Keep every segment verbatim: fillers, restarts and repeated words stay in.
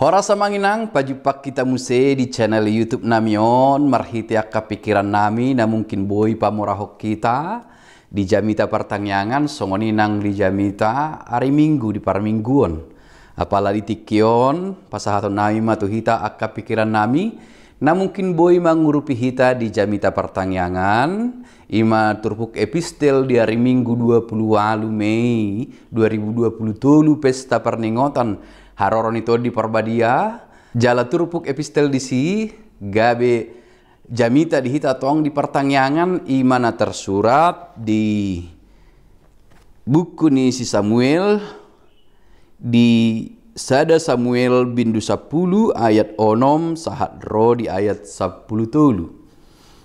Horas amang inang, pajumpang hita muse di channel YouTube nami on, marhite angka pikiran nami na mungkin boi pamurahon hita di jamita partangiangan, songon i nang di jamita ari Minggu di parmingguon. Apala di tingki on, pasahaton nami ma tu hita angka pikiran nami, na mungkin boi mangurupi hita di jamita partangiangan, ima turpuk epistel di ari Minggu dua puluh ualu Mei dua ribu dua puluh tolu, pesta parningotan haroro ni Tondi Parbadia, jala turpuk epistel disi gabe jamita di hita tong di partangiangan, ima na tersurat di buku ni si Samuel, di sada Samuel bindu sampulu ayat onom sahat ro di ayat sampulu tolu.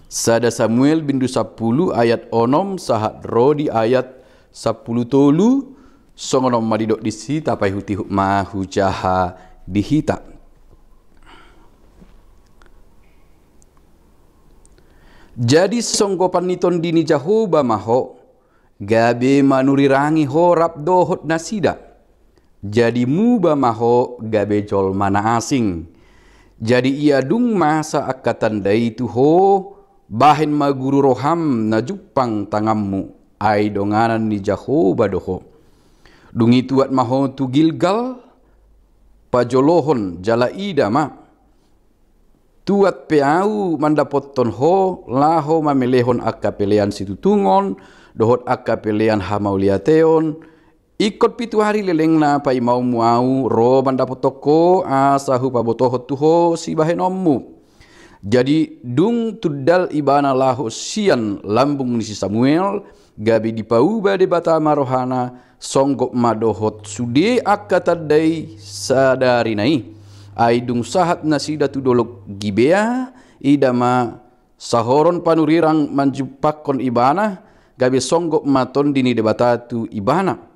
Sada Samuel bindu sampulu ayat onom sahat ro di ayat sampulu tolu, songon on ma didok disi, tapaihut-ihut ma hujaha di hita. Jadi songgopan ni Tondi ni Jahowa ma ho, gabe manurirangi ho rap dohot nasida. Jadi muba ma ho gabe jolma na asing. Jadi ia dung masa angka tanda i tu ho, bahen ma guru roham na jumpang tanganmu, ai donganan ni Jahowa do ho. Dung i tuat ma ho tu Gilgal, pajolohon jala ida ma. Tuat pe ahu mandapothon ho laho mamelehon angka pelean situtungon dohot angka pelean hamauliateon. Ingkon pitu ari lelengna paimaonmu ahu ro mandapothon ho, asa hupabotohon tu ho sibahenonmu. Jadi dung tundal ibana laho sian lambung ni si Samuel, gabe dipauba Debata ma rohana, songgop ma dohot sude angka tanda i sadarina i. Ai dung sahat nasida tu dolok Gibea, ida ma sahoron panurirang manjumpangkon ibana, gabe songgop ma Tondi ni Debata tu ibana.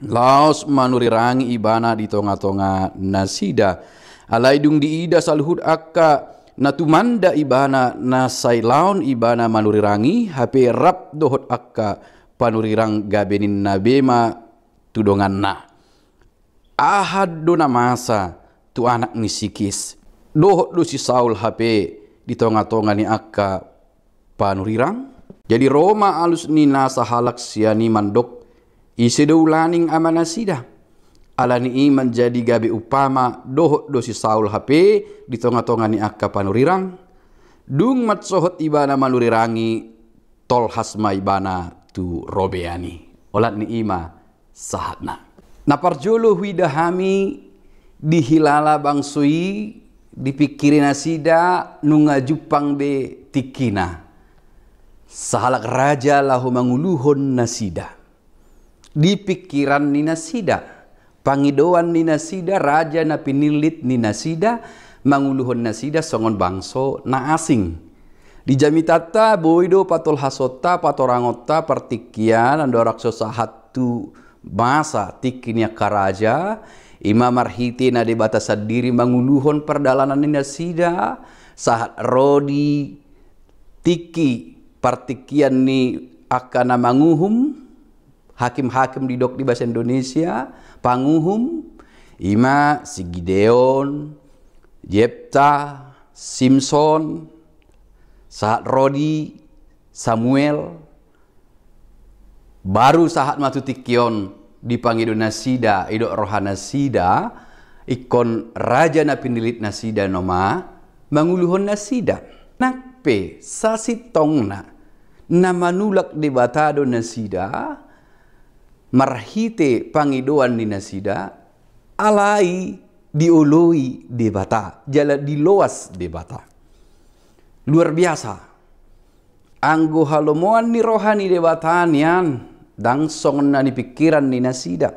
Laos manurirangi ibana di tonga-tonga nasida. Alai dung diida saluhut angka na tumanda ibana na sai laon ibana manurirangi, hape rap dohot angka panurirang, gabe ninna be ma tu donganna: Aha do na masa tu anak ni si Kis? Dohot do si Saul hape di tonga-tonga ni angka panurirang? Jadi ro ma alus ni na sahalak sian i mandok: Ise do ulaning amanasida? Ala ni i manjadi gabe umpama, dohot do si Saul hape di tonga-tonga ni angka panurirang. Dung mansohot ibana manurirangi, tolhas ma ibana tu robean i. Olat ni i ma sahatna. Na parjolo huida hami, dihilala bangso i, dipingkiri nasida nunga jumpang be tingkina sahalak raja laho manguluhon nasida. Di pingkiran ni nasida, pangidoan ni nasida, raja na pinillit ni nasida, manguluhon nasida songon bangso na asing. Di jamitanta boi do patolhasonta, patorangonta partingkian andorang so sahat tu masa tingki ni angka raja, ima marhite na Debata sandiri manguluhon pardalanan ni nasida, sahat ro di tingki partingkian ni angka na manguhum, hakim-hakim didok di bahasa Indonesia, panguhum, ima si Gideon, Jepta, Simson, sahat ro di Samuel, baru sahat ma tu tingki on dipangido nasida, didok rohanasida, ingkon raja na pinillit nasida nama manguluhon nasida. Nang pe sasintongna na manulak Debata do nasida, marhite pangidoan ni nasida, alai dioloi Debata, jala diloas Debata. Luar biasa. Anggo halomoan ni roha ni Debata nian, ndang songon na nipingkiran ni nasida.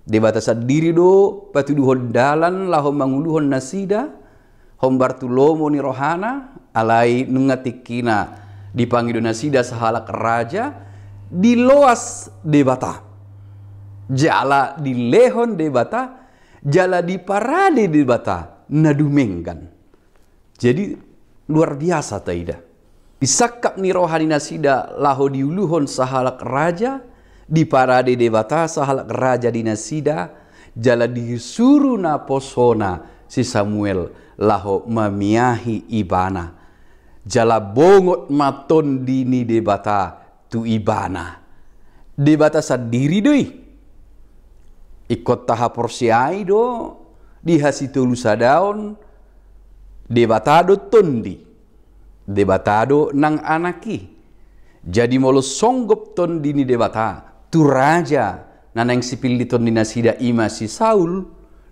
Debata sandiri do patuduhon dalan laho manguluhon nasida, hombar tu lomo ni rohana, alai nunga tingkina dipangido nasida sahalak raja, diloas Debata. Jala dilehon Debata, jala diparade Debata na dumenggan. Jadi, luar biasa taida. Disangkap ni roha ni nasida laho diuluhon sahalak raja, diparade Debata sahalak raja di nasida, jala disuru naposona si Samuel laho mamiahi ibana. Jala bongot ma Tondi ni Debata tu ibana. Debata sandiri do i. Ingkon tahaporseai do di hasitolusadaon, Debata do Tondi, Debata do nang Anak i. Jadi molo songgop Tondi ni Debata tu raja na naeng sipilliton ni nasida, i ma si Saul,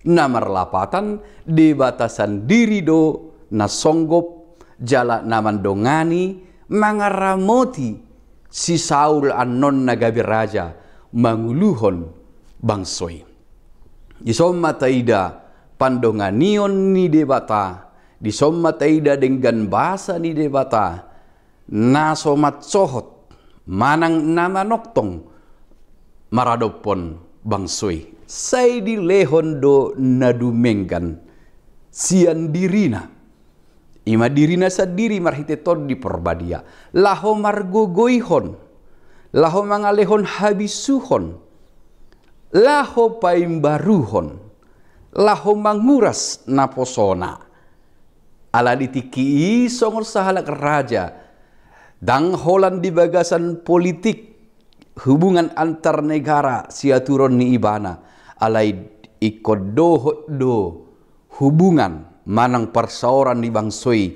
na marlapatan Debata sandiri do na songgop jala na mandongani, mangaramoti si Saul annon na gabe raja manguluhon bangso i. Dison ma taida pandonganion ni Debata, dison ma taida denggan basa ni Debata, na so mansohot manang na manongtong maradophon bangso i. Sai dilehon do na dumenggan sian dirina, i ma dirina sandiri marhite Tondi Parbadia, laho margogoihon, laho mangalehon habisuhon, laho paimbaruhon, laho manguras naposona. Ala di tingki i songon sahalak raja, ndang holan di bagasan politik, hubungan antar negara siaturon ni ibana, alai ingkon dohot do hubungan manang parsaoran ni bangso i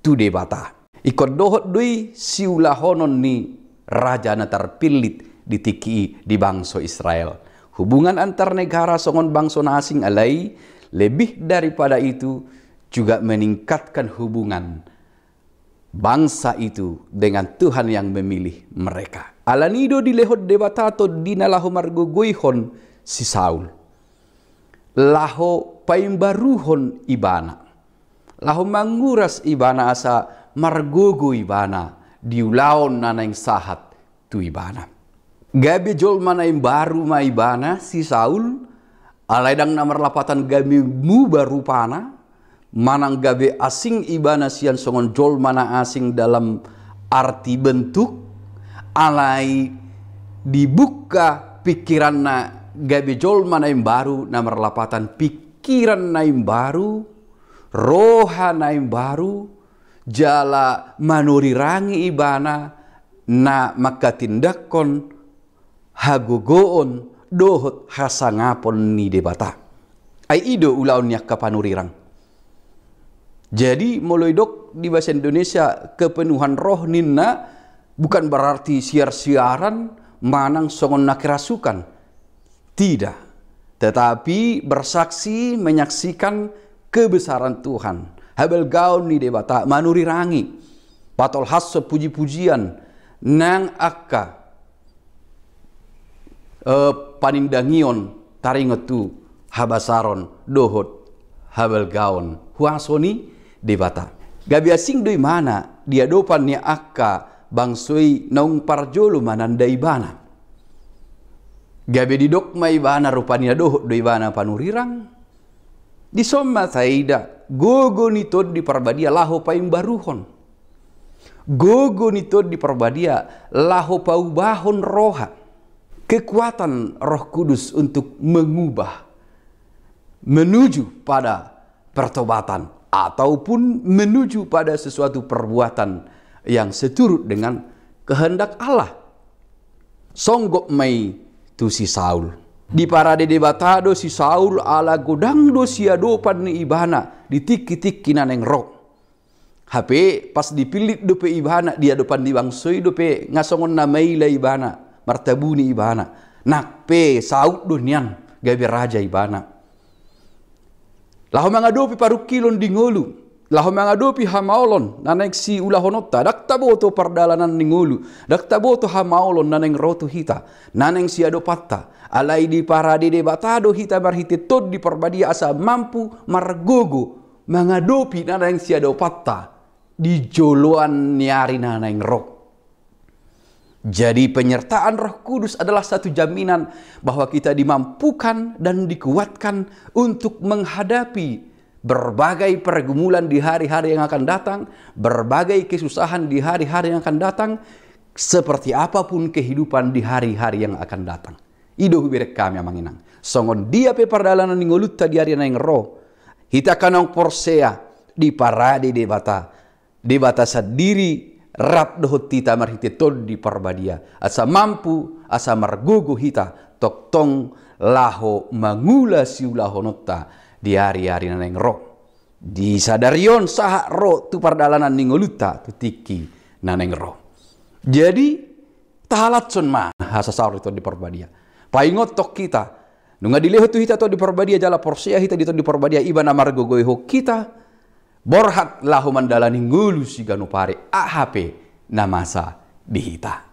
tu Debata. Ingkon dohot do i siulahonon ni raja na tarpillit di tingki i di bangso Israel. Hubungan antar negara songon bangso na asing, alai lebih daripada itu juga meningkatkan hubungan bangsa itu dengan Tuhan yang memilih mereka. Ala ni i do dilehon Debata Tondina laho margogoihon si Saul, laho paimbaruhon ibana, laho manguras ibana asa margogo ibana di ulaon na naeng sahat tu ibana. Gabe jolma na imbaru ma ibana si Saul, alai ndang na marlapatan gabe muba rupana, manang gabe asing ibana sian songon jolma na asing dalam arti bentuk, alai dibuka pingkiranna gabe jolma na imbaru, na marlapatan pingkiran na imbaru, roha na imbaru, jala manurirangi ibana na manghatindanghon hagogoon dohot hasangapon ni Debata. Ai i do ulaon ni angka panurirang. Jadi molo didok di bahasa Indonesia kepenuhan roh ninna, bukan berarti siar-siaran manang songon na kerasukan. Tidak. Tetapi bersaksi, menyaksikan kebesaran Tuhan. Habalgaon ni Debata, manurirangi, patolhashon puji-pujian nang angka, eh, panindangion taringot tu habasaron dohot habalgaon huaso ni Debata. Gabe asing do ibana di adopan ni angka bangso i naung parjolo mananda ibana. Gabe didok ma ibana rupani na dohot do ibana panurirang. Dison ma taida gogo ni Tondi Parbadia laho paimbaruhon. Gogo ni Tondi Parbadia laho paubahon roha. Kekuatan Roh Kudus untuk mengubah menuju pada pertobatan ataupun menuju pada sesuatu perbuatan yang seturut dengan kehendak Allah. Songgop ma i tu si Saul. Diparade Debata do si Saul ala godang do siadopan ni ibana di tingki-tingki na naeng ro. Hape pas dipillit dope ibana di adopan ni bangso i dope nga songon na maila ibana, martabuni ibana. Nang pe saut do nian gabe raja ibana. Laho mangadopi parungkilon di ngolu, laho mangadopi hamaolon na naeng siulahononta, ndang taboto pardalanan ni ngolu, ndang taboto hamaolon na naeng ro tu hita, na naeng siadopanta. Alai diparade Debata do hita marhite Tondi Parbadia asa mampu margogo mangadopi na naeng siadopanta di joloan ni ari na naeng ro. Jadi penyertaan Roh Kudus adalah satu jaminan bahwa kita dimampukan dan dikuatkan untuk menghadapi berbagai pergumulan di hari-hari yang akan datang, berbagai kesusahan di hari-hari yang akan datang, seperti apapun kehidupan di hari-hari yang akan datang. I do hubereng hami amang inang. Songon dia pe pardalanan ni ngolunta di ari na naeng ro, Hita angka naung porsea, diparade Debata, Debata sandiri rap dohot hita marhite Tondi Parbadia, asa mampu, asa margogo hita tongtong laho mangula siulahononta di ari-ari na naeng ro. Di sadari on sahat ro tu pardalanan ni ngolunta tu tingki na naeng ro. Jadi, tahalashon ma hasasaor di Tondi Parbadia. Paingothon hita, nunga dilehon tu hita Tondi Parbadia jala porsea hita di Tondi Parbadia, iba na margogoihon hita borhat laho mandalani ngolu siganup ari, aha pe na masa di hita.